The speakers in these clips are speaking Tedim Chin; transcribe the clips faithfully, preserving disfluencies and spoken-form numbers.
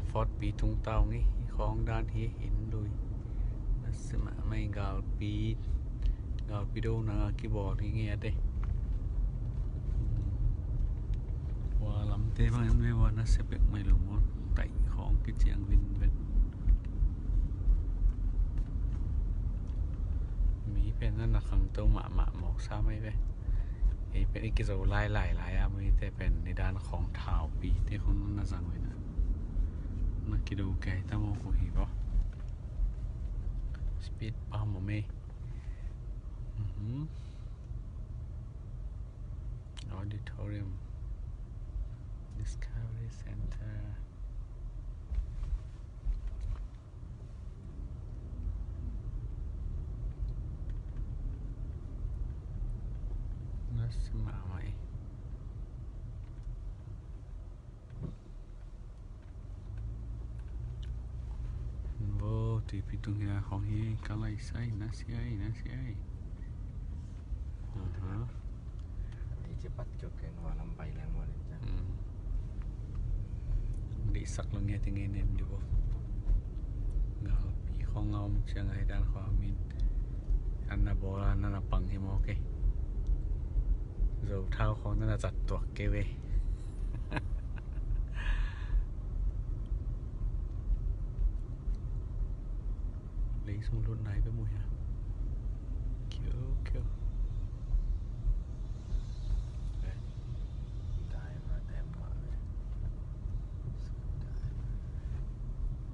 Fort Pitt tung tau ngei, khawng dan hi, inn lui. Nasia mahmah ei, galpi, galpi do na kibawl hi ngei a te. Hua lamte bang en ve, hua nasia pek mai lo maw. Taih khawng kiciang vinven. Mi pen na na khangto mahmah mawk sa mai ve. Ei pen i kizo lai lai lai a, mite pen nidan khawng thaupi te khawng na zang ve na. Na kido kei ta mawk uh hi bo. Speed bump maw mei. Mhm. Auditorium. Discovery Center. Nasia mahmah ei. Vo, tuipi tung hi a, khawng hi, ka lai sai, nasia ei, nasia ei. Aha. Ti ci pat kiok ken hua lam pai leng maw le. Hmm. Dih sak lo nge ti nge nem di bo. Galpi khawng a om ciang a hi dan khawng a min. An na bawl a, na na pang hi maw kei. Zo thau khawng na na zat tuak kei ve. Lei sung lut nai pe mu hia. Kiu, kiu.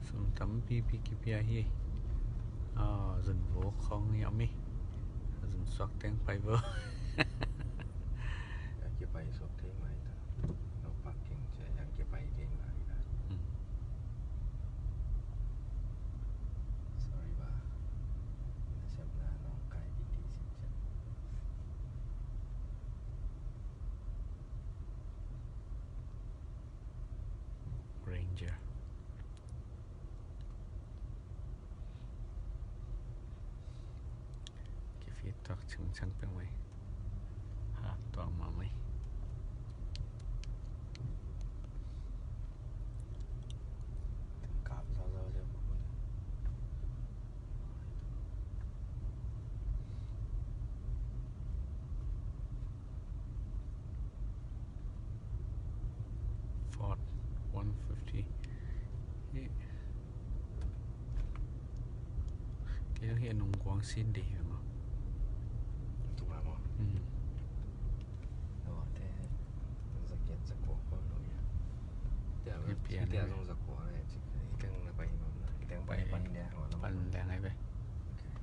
Sum tampipi kipia hi. Ah, zun vok khawng hi a mi. Zun suak teng pai vo. Kipai suak teng mai ta. No parking cia yang kipai teng mai ta. Hmm. Sorry ba. Nasep na nong kai pi ti sip cia. Ranger. Kifit tuak cingcang peuh mai. Hak tuak mah mai. Ford one fifty. Hi. Kei hi a nung kuang sin di hi maw. Tua maw. Hmm. Aw, te zakiat zakua kuang lo ya. Te a, te a zong zakua le. Iteng na pai maw na. Iteng pai pan dia. Pan dia ngai be. Okay.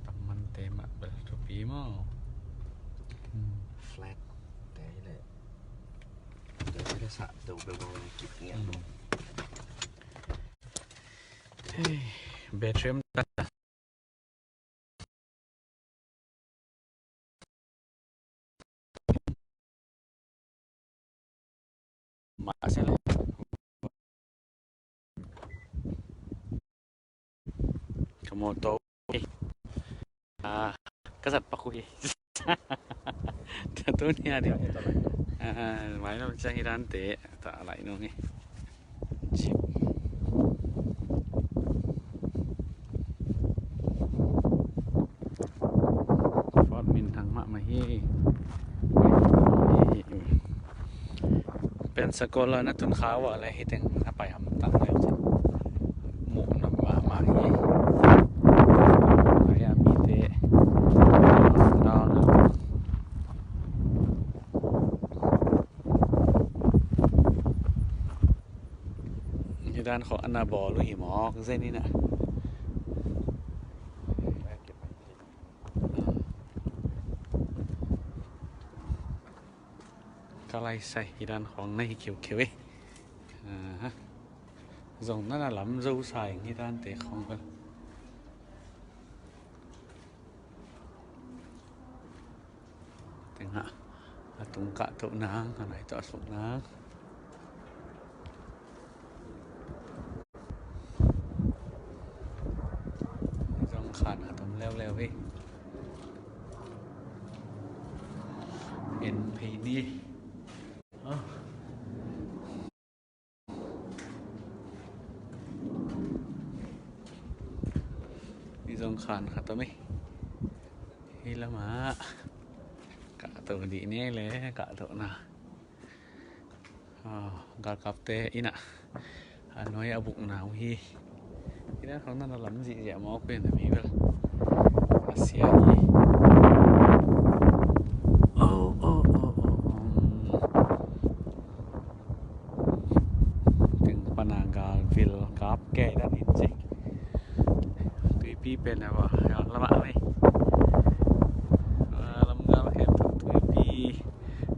Tam man te mah bel thupi maw. Hmm. Flat te hi leh. Te hi leh sa deuh beuh bang kip ngiat lo. Hmm. Hey, battery om ta. Mah se le. Ka mawtaw. Ah, ka zat pak uh hi. Tuni a ding. Ah, mai lam ciang hi dan te. Ta lai nung hi. Ford minthang mahmah hi. Pensacola na tun kha uh a le hi teng a pai hamtang le ci. Muh na mahmah hi. Ai a mite. Down. Hi dan khawng a na bawl uh hi mawk zen in a. Ka lai sai hi dan khawng na hi khiukhiu e. Aha. Zong na na lam zo sa ing hi dan te khawng bel. Tengah a tung kah toh nang, a nai toh a suk nang. Zong khan a tom leuleu hi. En phei ni. Khan khat om ei. Hih lamah kahto dih ni ei le, kahto na. Ah, galkapte innah a nuai a bukna uh hi. Innah khong na na lam zihziah mawk pen a mi bel a sia hi. Oh, oh, oh, oh, oh. Teng pana gal vil kap kei dan in ci. Tuipi pen a va lamah mai. Lamgal khempeuh tuipi.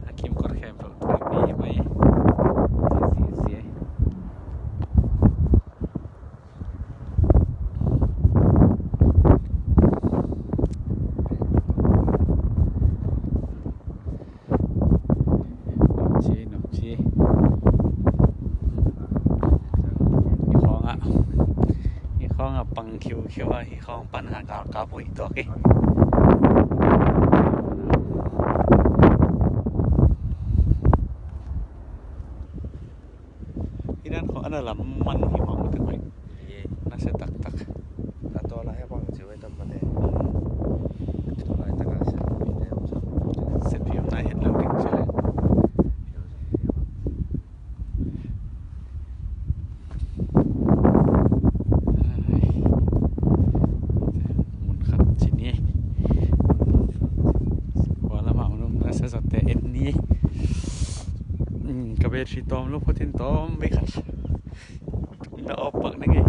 A kimkot khempeuh tuipi mai. Ci ci ci. Nopci, nopci. Hih khawngah, hih khawngah pang khiukhiu a, hih khawng pan a galkap uh hi tuak hi. Hih dan khawng a na lam man hi mawk uh teng hoih. Nasia taktak. A tua lai a bang ci uh hi tam mate. Tua lai taka siatpi te om sa. Siatpi om nai het lo ding ci le. Mun khat ci ni. Kua lamah mun um na sa zatte en ni. Ka battery tawm lo photin tawm vei khat. Na off pak ning ei.